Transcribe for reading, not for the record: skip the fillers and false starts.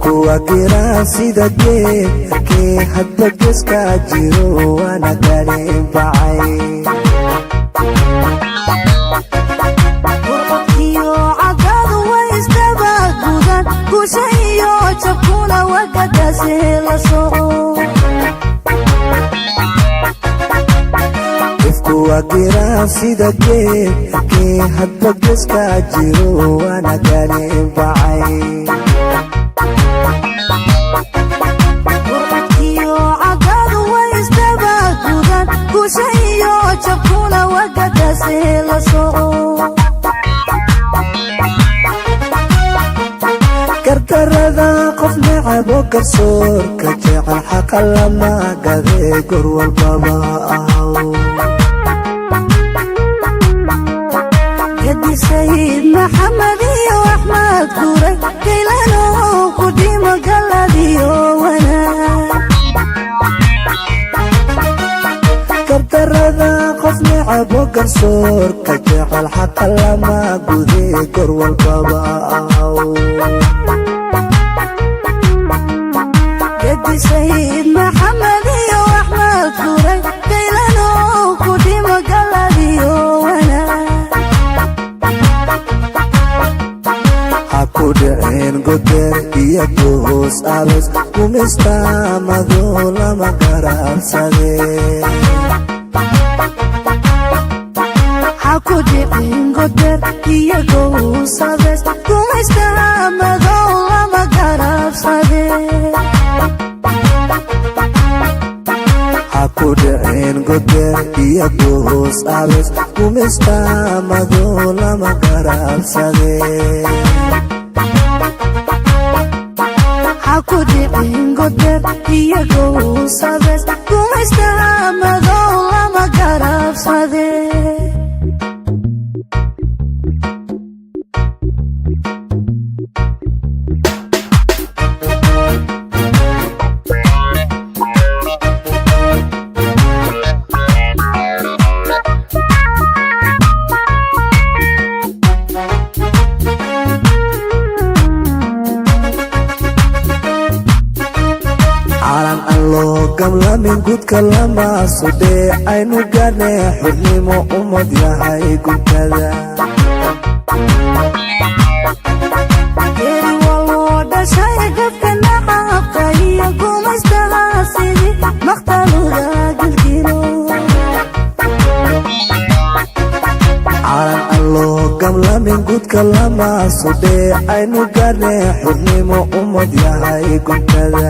Ifku waa giraan sida geedkii hadba geeska jiro, waana galeen bacay. Gurcodkiyo cadadu way isdaba gudan, gusha iyo jabkuna wagadaase la soco. Ifku waa giraan sida geedkii hadba geeska jiro, waana galeen bacay. Gurcodkiyo cadadu way isdaba gudan, gusha iyo jabkuna wagadaase la soco. Gardarada qof necabo, garsoorka jecel, xaqa lama gadee, gor walbaba ahaw. Gadi Sayid Maxamed iyo Axmed Guray, Gaylano ku dhimo galadiyo wanaag. Gardarada qof necabo, garsoorka jecel, xaqa lama gudee, gor walbaba ahaw. Gadi Sayid Maxamed iyo Axmed Guray, Gaylano ku dhimo galadiyo wanaag. Ha ku dhicin godeer iyo goos abes, gumaystaamado lama garabsadee. Ha ku dhicin goder iyo gowsades, gumaystaha madow lama garabsade. Ha ku dhicin godeer iyo goos abes, gumaystaamado lama garabsadee. Ha ku dhicin goder iyo gowsades, gumaystaha madow lama garabsade. Calan aan loo gamlamin gudka lama sudhee, aynu gaadhne xurnimo, ummad yahay guntada. Geri waa loo dhashay gabka nacabka iyo gumaystaha sidii makhtaluga gilgilo. Calan aan loo gamlamin gudka lama sudhee, aynu gaadhne xurnimo, ummad yahay guntada.